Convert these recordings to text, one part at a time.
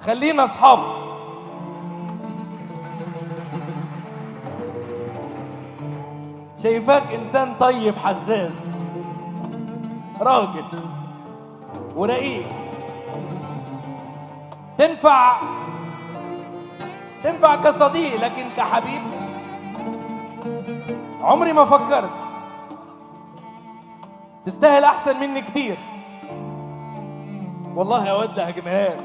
خلينا اصحاب. شايفاك انسان طيب حساس، راجل ورقيق، تنفع تنفع كصديق، لكن كحبيب عمري ما فكرت. تستاهل احسن مني كتير. والله يا واد لا هجيبها لك،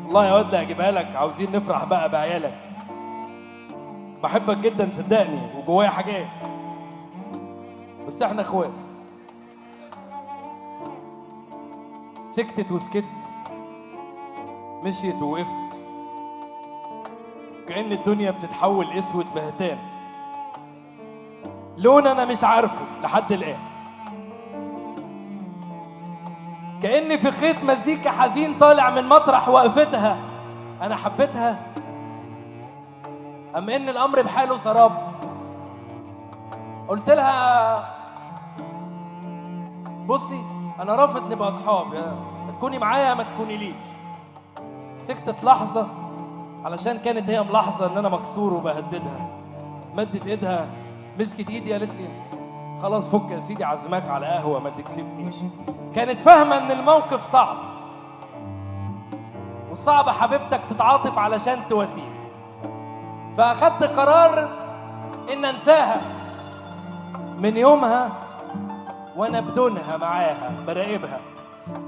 والله يا واد لا هجيبها لك. عاوزين نفرح بقى بعيالك. بحبك جدا صدقني، وجوايا حاجات، بس احنا اخوات. سكتت وسكت، مشيت ووقفت، كأن الدنيا بتتحول اسود بهتان، لون انا مش عارفه لحد الان، كأن في خيط مزيكا حزين طالع من مطرح وقفتها. انا حبيتها ام ان الامر بحاله سراب؟ قلت لها بصي انا رافض نبقى اصحاب، يا ما تكوني معايا ما تكوني ليش. سكتت لحظة علشان كانت هي ملاحظة ان انا مكسور وبهددها. مدت ايدها مسكت ايدي قالت لي خلاص فك يا سيدي، عزمك على قهوة ما تكسفنيش. كانت فاهمه ان الموقف صعب، وصعب حبيبتك تتعاطف علشان تواسيك. فاخدت قرار ان انساها. من يومها وانا بدونها معاها براقبها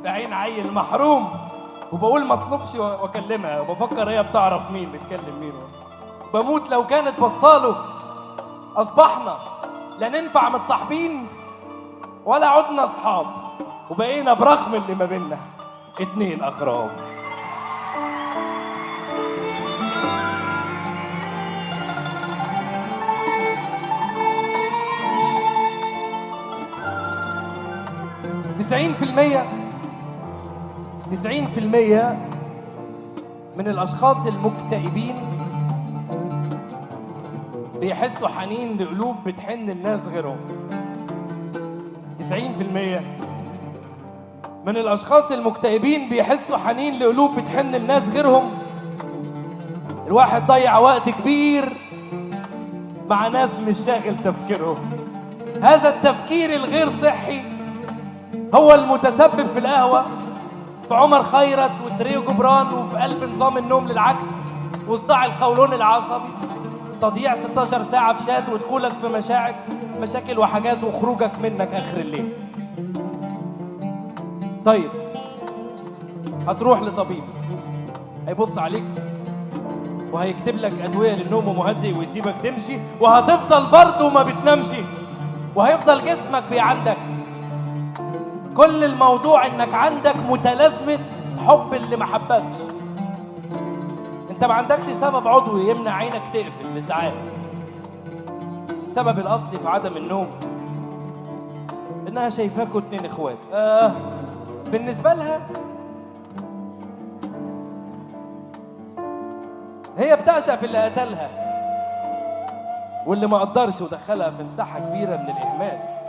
بعين عيل محروم، وبقول ما اطلبش واكلمها، وبفكر هي بتعرف مين بتكلم مين. بموت لو كانت بصاله. اصبحنا لا ننفع متصاحبين ولا عدنا اصحاب، وبقينا برغم اللي ما بينا اتنين اغراب. 90% 90% من الأشخاص المكتئبين بيحسوا حنين لقلوب بتحن الناس غيرهم. 90% من الأشخاص المكتئبين بيحسوا حنين لقلوب بتحن الناس غيرهم. الواحد ضيع وقت كبير مع ناس مش شاغل تفكيرهم. هذا التفكير الغير صحي هو المتسبب في القهوة، في عمر خيرت وتريو جبران، وفي قلب نظام النوم للعكس، وصداع القولون العصبي، تضييع 16 ساعة في شات، ودخولك في مشاعر مشاكل وحاجات، وخروجك منك آخر الليل. طيب هتروح لطبيب هيبص عليك وهيكتب لك أدوية للنوم ومهدئ ويسيبك تمشي، وهتفضل برضه ما بتنامش، وهيفضل جسمك بيعندك. كل الموضوع انك عندك متلازمة حب اللي ما حبكش. انت ما عندكش سبب عضوي يمنع عينك تقفل لساعات. السبب الاصلي في عدم النوم انها شايفاكوا اتنين اخوات. بالنسبة لها هي بتعشق في اللي قتلها واللي ما قدرش ودخلها في مساحة كبيرة من الإهمال.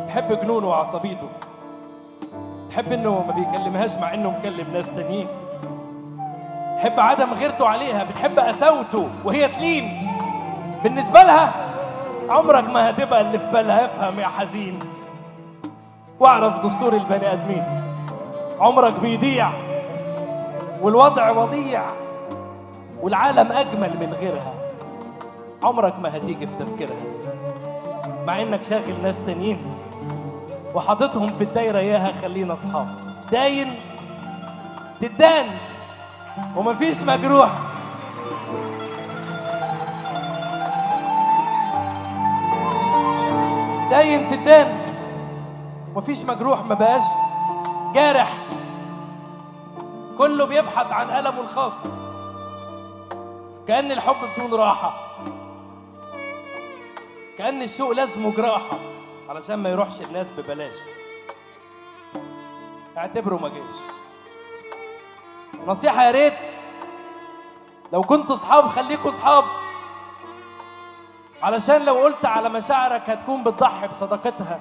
تحب جنونه وعصبيته، تحب انه ما بيكلمهاش مع انه مكلم ناس تانيين، تحب عدم غيرته عليها، بتحب قساوته وهي تلين. بالنسبة لها عمرك ما هتبقى اللي في بالها. افهم يا حزين واعرف دستور البني ادمين. عمرك بيضيع والوضع وضيع والعالم اجمل من غيرها. عمرك ما هتيجي في تفكيرها مع انك شاغل ناس تانيين وحاططهم في الدايرة ياها خلينا اصحاب. داين تدان ومفيش مجروح. داين تدان ومفيش مجروح، ما بقاش جارح. كله بيبحث عن ألمه الخاص، كأن الحب بدون راحة، كأن الشوق لازمه جراحة علشان ما يروحش الناس ببلاش. اعتبره ما جاش. نصيحة يا ريت لو كنتوا صحاب خليكوا صحاب، علشان لو قلت على مشاعرك هتكون بتضحي بصداقتها.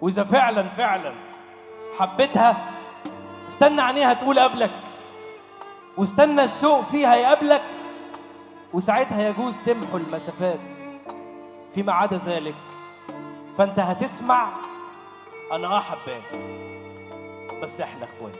وإذا فعلا فعلا حبيتها استنى عينيها تقول قبلك، واستنى الشوق فيها يقابلك، وساعتها يجوز تمحو المسافات. فيما عدا ذلك فانت هتسمع انا حباك، بس احنا اخوات.